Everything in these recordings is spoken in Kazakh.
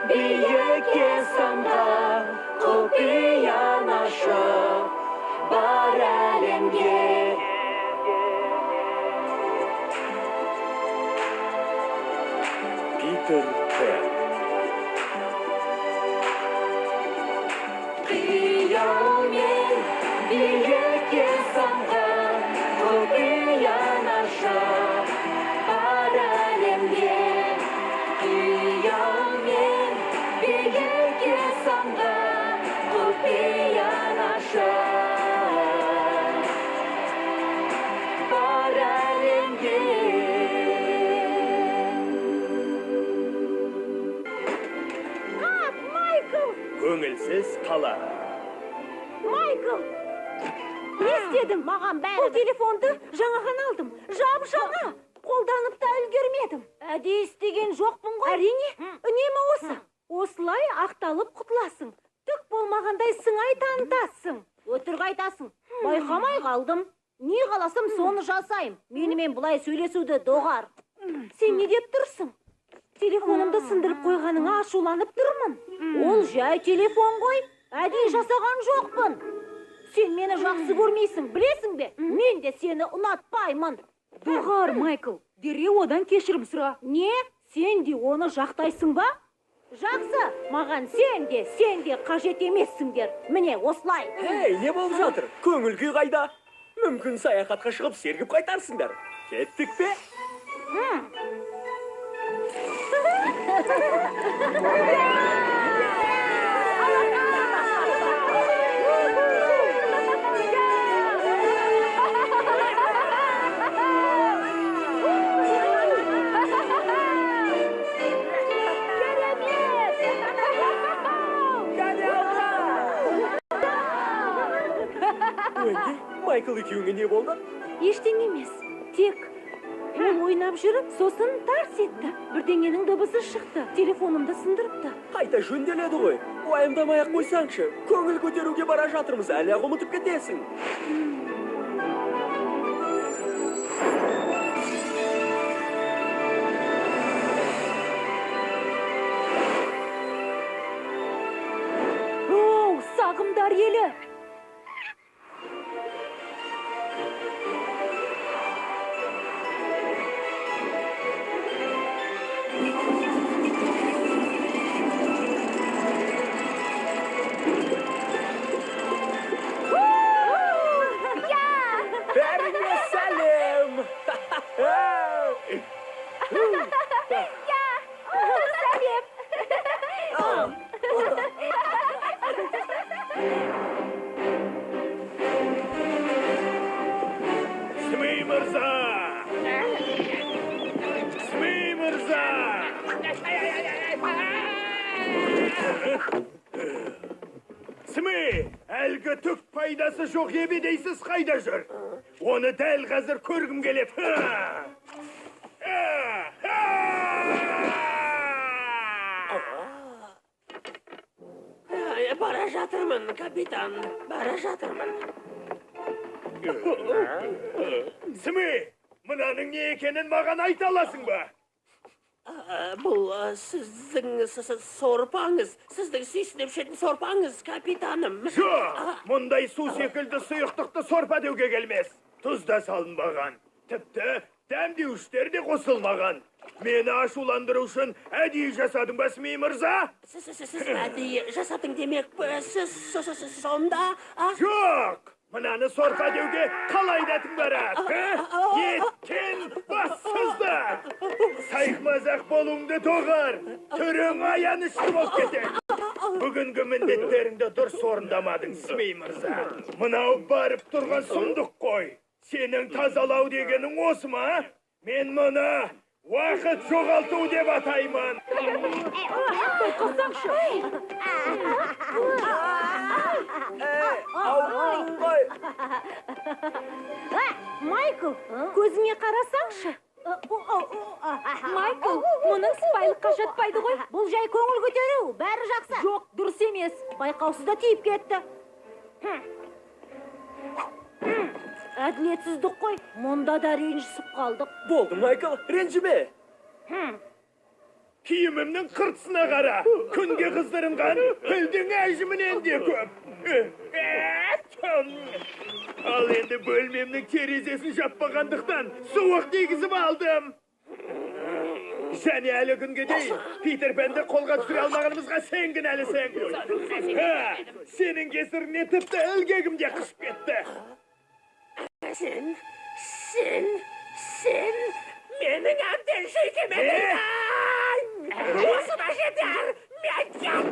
Биікке самға, құпияны ашып, бар әлемге. Питер Пэн. Қиялмен биікке самға, құпияны ашып, бар әлемге. Қиялмен биікке самға, құпияны ашып, бар әлемге. Майкл! Көңілсіз қала. Майкл! Не істедің? Маған Бұл бәрібір. телефонды жаңа ғана алдым. Жап-жаңа. Қолданып та үлгермедім. Әдейі істеген жоқпын ғой. Әрине, үнемі осы. Осылай ақталып құтыласың. Түк болмағандай сыңай танытасың. Өтірік айтасың. Байқамай қалдым. Не қаласам соны жасайым. Менімен бұлай сөйлесуді доғар. Сен не деп тұрсың? Телефонымды сындырып қойғаныңа ашуланып тұрмын. Ол жай телефон ғой. Әдейі жасаған жоқпын. Сен мені жақсы көрмейсің, білесің бе? Мен де сені ұнатпаймын. Доғар, Майкл, дереу одан кешірім сұра. Не? Сен де оны жақтайсың ба? Жақсы, маған сен де, сен де қажет емессіңдер. Міне осылай. Ей, не болып жатыр? Көңіл күй қайда? Мүмкін саяхатқа шығып сергіп қайтарсыңдар. Кеттік пе? Уэнди, Майкл екеуіңе не болды? Ештеңе емес. Тек ол ойнап жүріп, сосын тарс етті. Бірдеңенің дыбысы шықты. Телефонымды сындырыпты. Қайта жөнделеді ғой. Уайымдамай ақ қойсаңшы. Көңіл көтеруге бара жатырмыз, әлі ақ ұмытып кетесің. Оу, сағымдар елі! Бәріңе сәлем! Смей мырза! Смей мырза! Смей, әлгі түк пайдасы жоқ ебедейсіз қайда жүр? Оны дәл қазір көргім келеді. Бара жатырмын, капитан, бара жатырмын. Смей, мынаның не екенін маған айта аласың ба? Бұл сіздің сорпаңыз, сіздің сүйсініп ішетін сорпаңыз, капитаным. Жоқ, мұндай су секілді сұйықтықты сорпа деуге келмес. Тұз да салынбаған, тіпті дәмдеуіштер де қосылмаған. Мені ашуландыру үшін әдейі жасадың ба, Смей мырза? Сіз әдейі жасадың демек, сіз сонда? Жоқ, мынаны сорпа деуге қалай дәтің барады? Неткен бассыздық! Сайқымазақ болуыңды доғар, түрің аянышты болып кетеді. Бүгінгі міндеттеріңді дұрыс орындамадың, Смей мырза. Мынау барып тұрған сұмдық қой. Сенің тазалау дегенің осы ма? Мен мұны уақыт жоғалту деп атаймын. Байқасаңшы. Ауырдың ғой. Майкл, көзіңе қарасаңшы. Майкл, мұның сыпайылыққа жатпайды ғой. Бұл жай көңіл көтеру, бәрі жақсы. Жоқ, дұрыс емес. Байқаусызда тиіп кетті. Әділетсіздік қой, мұнда да ренжісіп қалдық. Болды, Майкл, ренжіме. Киімімнің қыртысына қара. Күнге қыздырынған пілдің әжімінен де көп. Ал енді бөлмемнің терезесін жаппағандықтан суық тигізіп алдым. Және әлі күнге дейін Питер Пенді қолға түсіре алмағанымызға сен кінәлісің. Сенің кесірінен тіпті ілгегім де қышып кетті. Сен, сен, сен менің әбден жүйкеме тидің! Осы да жетер! Мен кеттім!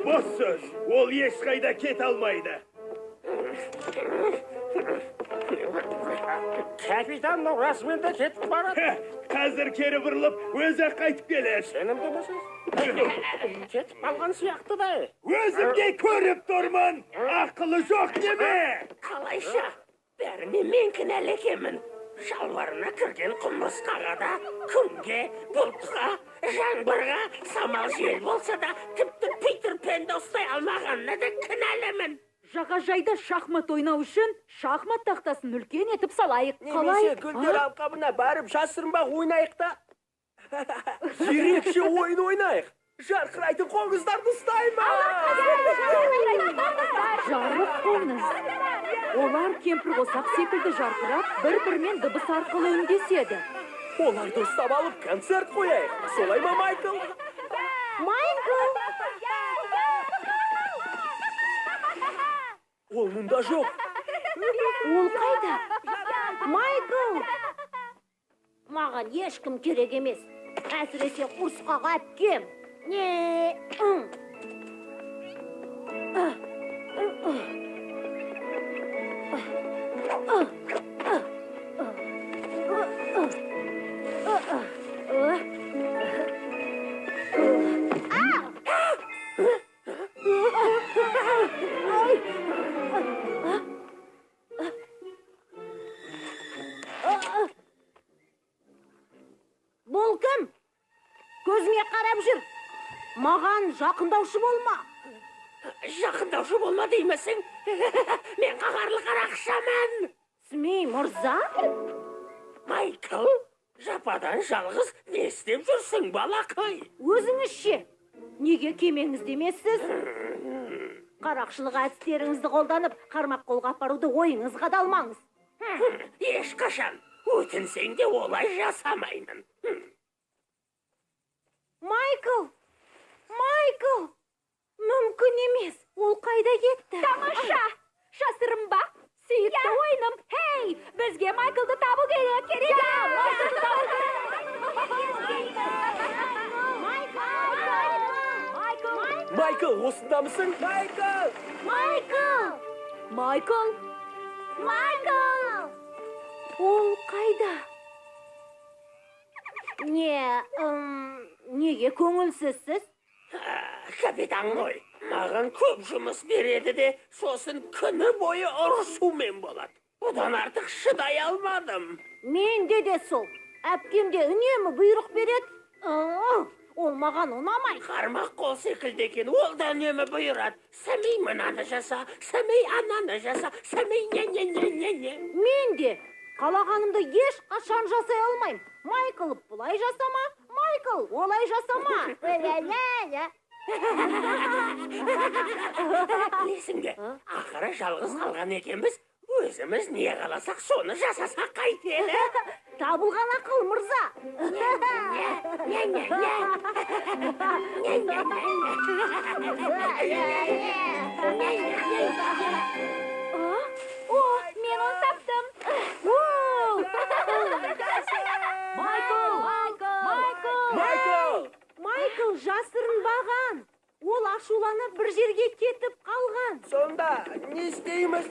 Бос сөз, ол ешқайда кете алмайды. Капитан расымен де кетіп барады. Қазір кері бұрылып, өзі қайтып келеді. Сенімді місіз? Кетіп қалған сияқты да. Өзім де көріп тұрмын. Ақылы жоқ неме? Қалайша? Бәріне мен кінәлі екенмін. Шалбарына кірген құмырсқаға да, күнге, бұлтқа, жаңбырға, самал жел болса да, тіпті Питер Пенді ұстай алмағанына да кінәлімін. Жағажайда шахмат ойнау үшін шахмат тақтасын үлкен етіп салайық. Немесе гүлдер алқабына барып жасырынбақ ойнайық та. Ерекше ойын ойнайық. Жарқырайтын қоңыздарды ұстаймыз. Жарық қоңыз. Олар кемпірқосақ секілді жарқырап, бір-бірімен дыбыс арқылы үндеседі. Оларды ұстап алып концерт қояйық. Солай ма, Майкл? Майкл! Ол мұнда жоқ. Ол қайда? Майкл! Маған ешкім керек емес. Әсіресе ұрысқақ әпкем. Не? Бұл кім? Көзіңе қарап жүр. Маған жақындаушы болма. Жақындаушы болма деймісің? Мен қаһарлы қарақшымын. Смей мырза? Майкл, жападан жалғыз не істеп жүрсің, балақай? Өзіңіз ше? Неге кемеңізде емессіз? Қарақшылық әдістеріңізді қолданып, қармақ қолға апаруды ойыңызға да алмаңыз. Ешқашан өтінсең де олай жасамаймын. Майкл! Майкл! Мүмкін емес, ол қайда кетті? Тамаша! Жасырынбақ, сүйікті ойыным. Хей, бізге Майклды табу керек. Керек! Майклды табу керек! Майкл! Майкл, осындамысың? Майкл! Майкл! Майкл! Майкл! Ол қайда? Не, неге көңілсізсіз? Капитан ғой, маған көп жұмыс береді де, сосын күні бойы ұрысумен болады. Одан артық шыдай алмадым. Менде де сол. Әпкем де үнемі бұйрық береді. Ол маған ұнамайды. Қармақ қол секілді екен, ол да үнемі бұйырады. Сәмей мынаны жаса, сәмей ананы жаса, сәмей не-не-не-не-не. Мен де қалағанымды ешқашан жасай алмаймын. Майкл, бұлай жасама, Майкл, олай жасама. Ля-ля-ля. Білесің бе, ақыры жалғыз қалған екенбіз, өзіміз не қаласақ соны жасасақ қайтеді. Табылған ақыл, мырза. Не-не-не. Не-не-не. О, мен оны таптым. Майкл! Майкл! Майкл! Майкл жасырынбаған. Ол ашуланып бір жерге кетіп қалған. Сонда не істейміз?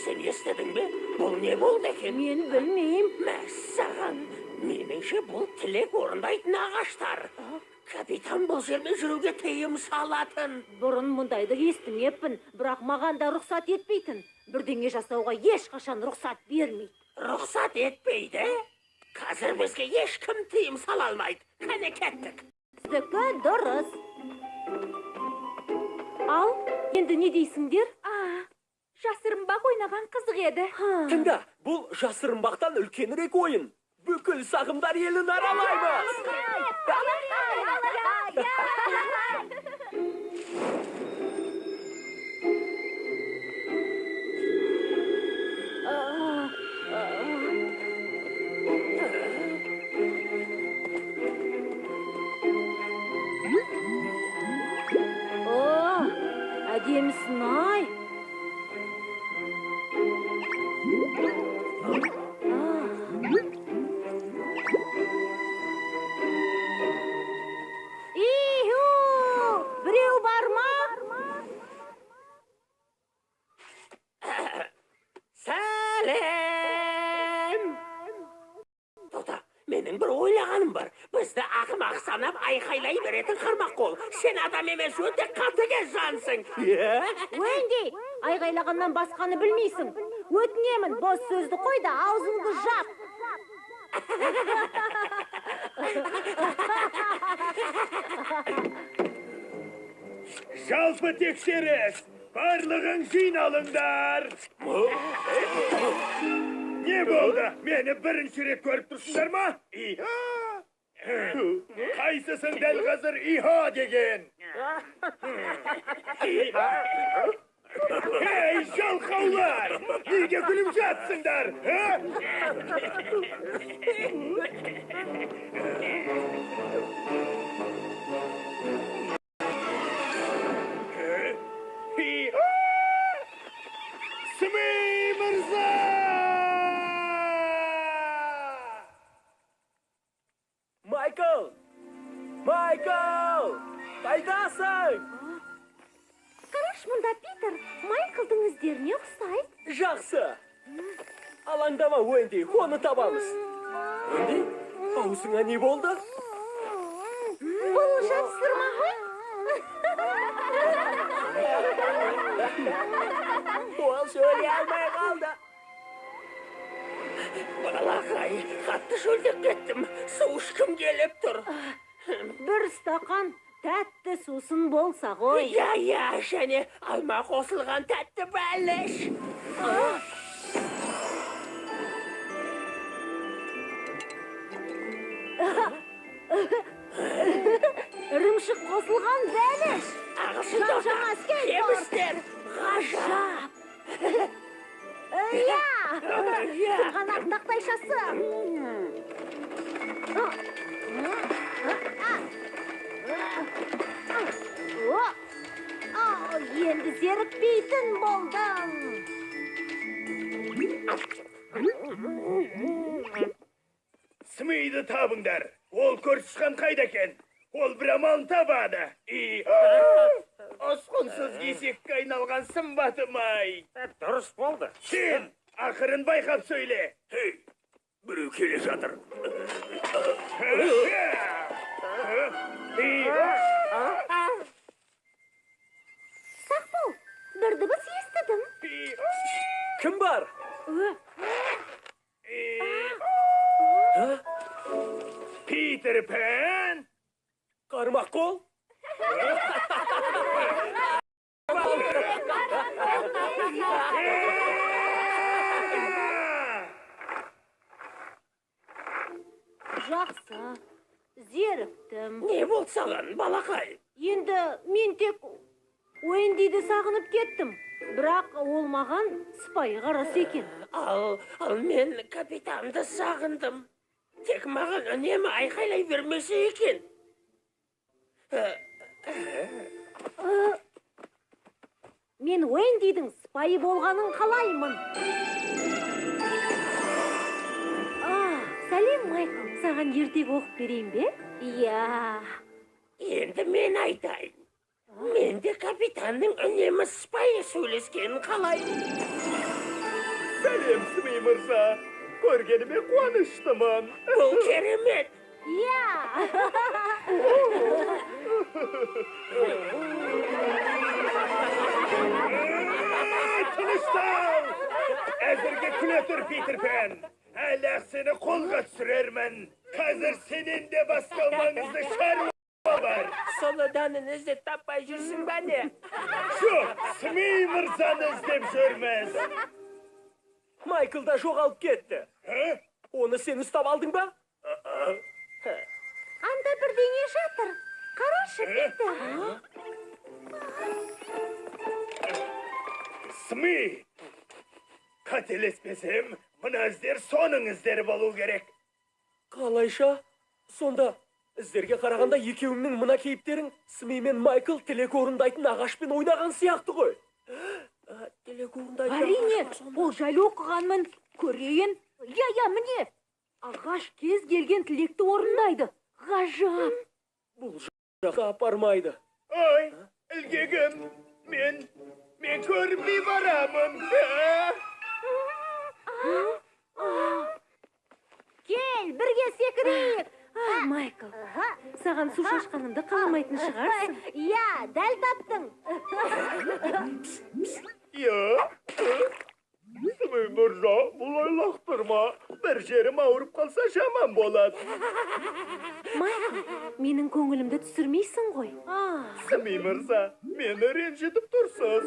Сен естідің бе? Бұл не болды екен? Мен білмеймін. Мәссаған, меніңше бұл тілек орындайтын ағаштар. Капитан бұл жермен жүруге тыйым салатын. Бұрын мұндайды естімеппін, бірақ маған да рұқсат етпейтін. Бірдеңе жасауға ешқашан рұқсат бермейді. Рұқсат етпейді? Қазір бізге ешкім тыйым сала алмайды. Қане кеттік. Сіздікі дұрыс. Ал, енді не дейсіңдер? Жасырынбақ ойнаған қызық еді. Тыңда, бұл жасырынбақтан үлкенірек ойын. Бүкіл сағымдар елін аралаймыз. О, әдемісін-ай. Иху! Біреу бар ма? Сәлем! Тоқта, менің бір ойлағаным бар. Бізді ақымақ санап айқайлай беретін қармақ қол. Сен адам емес, өте қатыгез жансың. Уэнди, айғайлағаннан басқаны білмейсің. Өтінемін, бос сөзді қой да аузыңды жап. Жалпы тексеріс! Барлығың жиналыңдар! Не болды? Мені бірінші рет көріп тұрсыңдар ма? Иха! Қайсысың дәл қазір иха деген? Ей, жалқаулар! Неге күліп жатсыңдар? А? Иха! Смей мырза! Майкл! Майкл! Қайдасың? Қараш, мұнда Питер Майклдың іздеріне ұқсайды. Жақсы. Алаңдама, Уэнди, оны табамыз. Уэнди, аузыңа не болды? Бұл жапсырма ғой. Ол сөйлей алмай қалды. Балақай, қатты шөлдеп кеттім. Су ішкім келіп тұр. Бір стақан тәтті сусын болса ғой. Иә, иә, және алма қосылған тәтті бәліш. Ірімшік қосылған бәліш. Ағылшын Жап-жаңа тоқта, скейтборд. Жемістер, ғажап. Иә. Иә. Сырғанақ тақтайшасы. О, енді зерікпейтін болдым. Смейді табыңдар. Ол көрші қайда екен? Ол бір амалын табады. И ұсқынсыз кесекке айналған сымбатым-ай. Дұрыс болды. Сен ақырын байқап сөйле. Ей, біреу келе жатыр. Сақ бол, бір дыбыс естідім. Кім бар? Питер Пен? Қармақ қол? Жақсы, зеріктім. Не болды саған, балақай? Енді мен тек Уэндиді сағынып кеттім. Бірақ ол маған сыпайы қарасы екен. Ал мен капитанды сағындым. Тек маған үнемі айқайлай бермесе екен. Мен Уэндидің сыпайы болғанын қалаймын. Сәлем, Майкл. Саған ертегі оқып берейін бе? Иә. Енді мен айтайын. Мен де капитанның үнемі сыпайы сөйлескенін қалаймын. Сәлем, Смей мырза. Көргеніме қуаныштымын. Бұл керемет. Иә. Тыныштал! Әзірге күле тұр, Питер Пен. Әлі-ақ сені қолға түсірермін. Қазір сенен де басқа маңызды шаруа бар. Солоданын іздеп таппай жүрсің бе не? Жоқ, Сми мырзаны іздеп жүрміз. Майкл да жоғалып кетті. Оны сен ұстап алдың ба? Анда бірдеңе жатыр. Қарашы, Питер. Сми! Қателеспесем, мына іздер соның іздері болу керек. Қалайша? Сонда іздерге қарағанда екеуіңнің мына кейіптерің Сми мен Майкл тілек орындайтын ағашпен ойнаған сияқты ғой. Тілек орындайтын Әрине, ағаш па сонда? ол жайлы оқығанмын. Көрейін. Иә, иә, міне. Ағаш кез келген тілекті орындайды. Ғажап. Бұл жаққа апармайды. Ой, ілгегім, мен көрінбей барамын. Кел, бірге секірейік. Майкл, саған су шашқанымды қаламайтын шығарсың. Иә, дәл таптың. Иә. Сми мырза, бұлай лақтырма. Бір жерім ауырып қалса жаман болады. Майкл, менің көңілімді түсірмейсің ғой. Сми мырза, мені ренжітіп тұрсыз.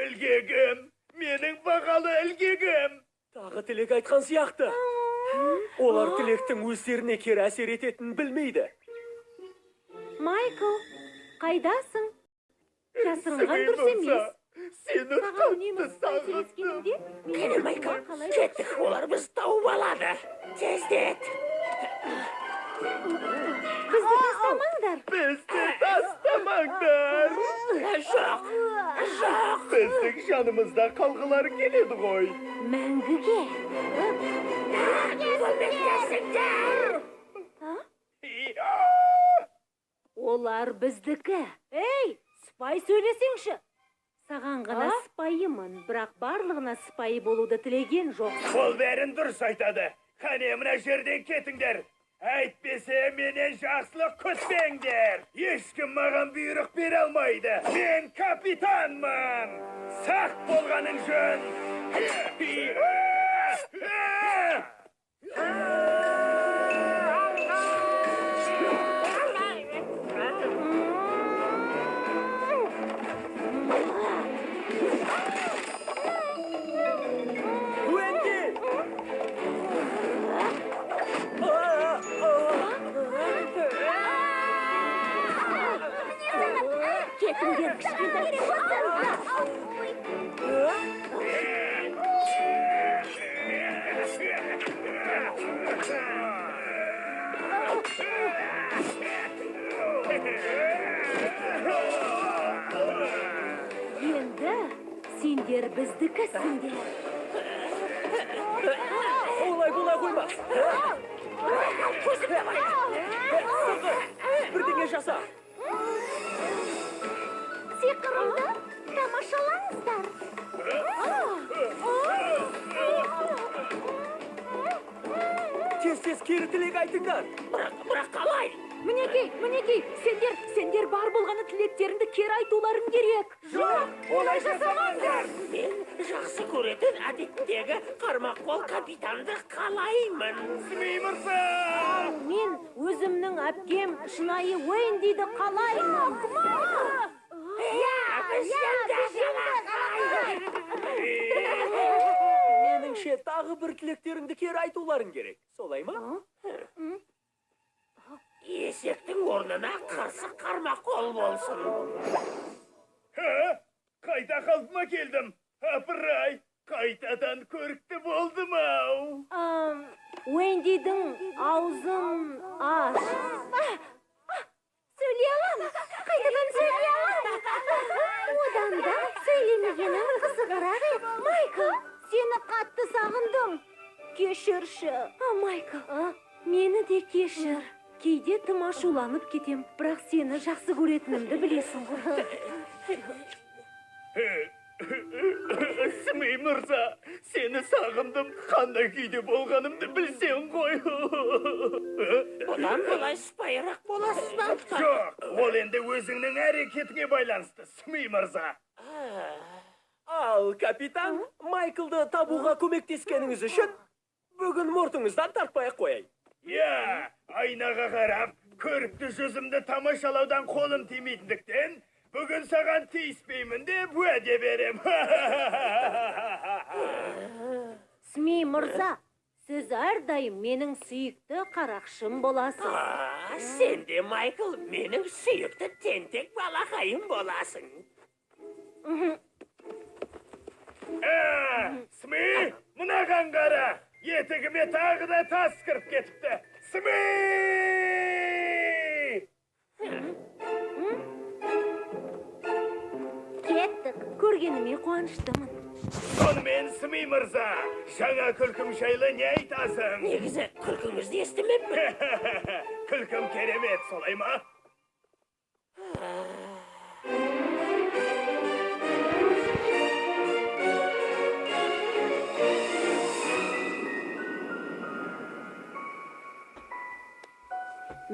Ілгегім, менің бағалы ілгегім. Тағы тілек айтқан сияқты. Олар тілектің өздеріне кері әсер ететінін білмейді. Майкл, қайдасың? Жасырынған дұрыс емес. Сені Саған үнемі қатты сыпайы сағындым. сөйлескенімде, менің Кәне, Майкл, қалай кеттік, олар бізді тауып алады. Тездет. Бізді тастамаңдар. Бізді тастамаңдар. Жоқ, жоқ. Біздің жанымызда қалғылары келеді ғой. Мәңгіге. Көмектесіңдер. Олар біздікі. Ей, сыпайы сөйлесеңші. Саған ғана сыпайымын, бірақ барлығына сыпайы болуды тілеген жоқ. Ол бәрін дұрыс айтады. Қане, мына жерден кетіңдер. Әйтпесе менен жақсылық күтпеңдер. Ешкім маған бұйрық бере алмайды. Мен капитанмын. Сақ болғаның жөн. Уэнди! Кетіңдер, кішкентай. Енді сендер біздікісіңдер. Олай бола қоймас. Сырғы, бірдеңе жаса. Сиқырымды тамашалаңыздар. Тез-тез кері тілек айтыңдар. Бірақ қалай? Мінекей, мінекей, сендер бар болғаны тілектеріңді кері айтуларың керек. Жоқ, олай жасамаңдар. Мен жақсы көретін әдеттегі қармаққол капитанды қалаймын. Сми мырза! Мен өзімнің әпкем шынайы Уэндиді қалаймын. Иә, біз енді Меніңше тағы бір тілектеріңді кері айтуларың керек. Солай ма? Есектің орнына қырсық қармаққол болсын. Қайта қалпыма келдім. Апырай, қайтадан көрікті болдым ау. Уэндидің аузын аш. Сөйлей аламын, қайтадан сөйлей аламын. Одан да сөйлемегенім қызығырақ еді. Майкл, сені қатты сағындым. Кешірші. Майкл, мені де кешір. Кейде тым ашуланып кетем, бірақ сені жақсы көретінімді білесің ғой. Сми мырза, сені сағындым, қандай күйде болғанымды білсең ғой. Бұдан былай сыпайырақ боласыз ба? Жоқ, ол енді өзіңнің әрекетіңе байланысты, Сми мырза. Ал, капитан, Майклды табуға көмектескеніңіз үшін бүгін мұртыңыздан тартпай-ақ қояйын. Иә, айнаға қарап, көрікті жүзімді тамашалаудан қолым тимейтіндіктен, бүгін саған тиіспеймін деп уәде берем. Сми мырза, сіз әрдайым менің сүйікті қарақшым боласыз. Сен де, Майкл, менің сүйікті тентек балақайым боласың. Сми, мынаған қара, етігіме тағы да тас кіріп кетіпті. Сми! Кеттік. Көргеніме қуаныштымын. Сонымен, Сми мырза, жаңа күлкім жайлы не айтасың? Негізі күлкіңізді естімеппін. Күлкім керемет, солай ма?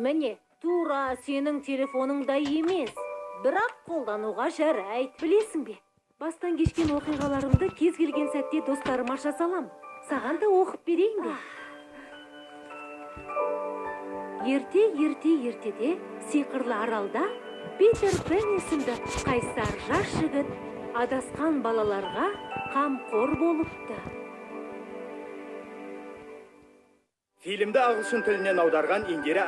Міне, тура сенің телефоныңдай емес, бірақ қолдануға жарайды. Білесің бе, бастан кешкен оқиғаларымды кез келген сәтте достарыма жаза алам. Саған да оқып берейін бе? Ерте, ерте, ертеде сиқырлы аралда Питер Пен есімді қайсар жас жігіт адасқан балаларға қамқор болыпты. Фильмді ағылшын тілінен аударған Индира.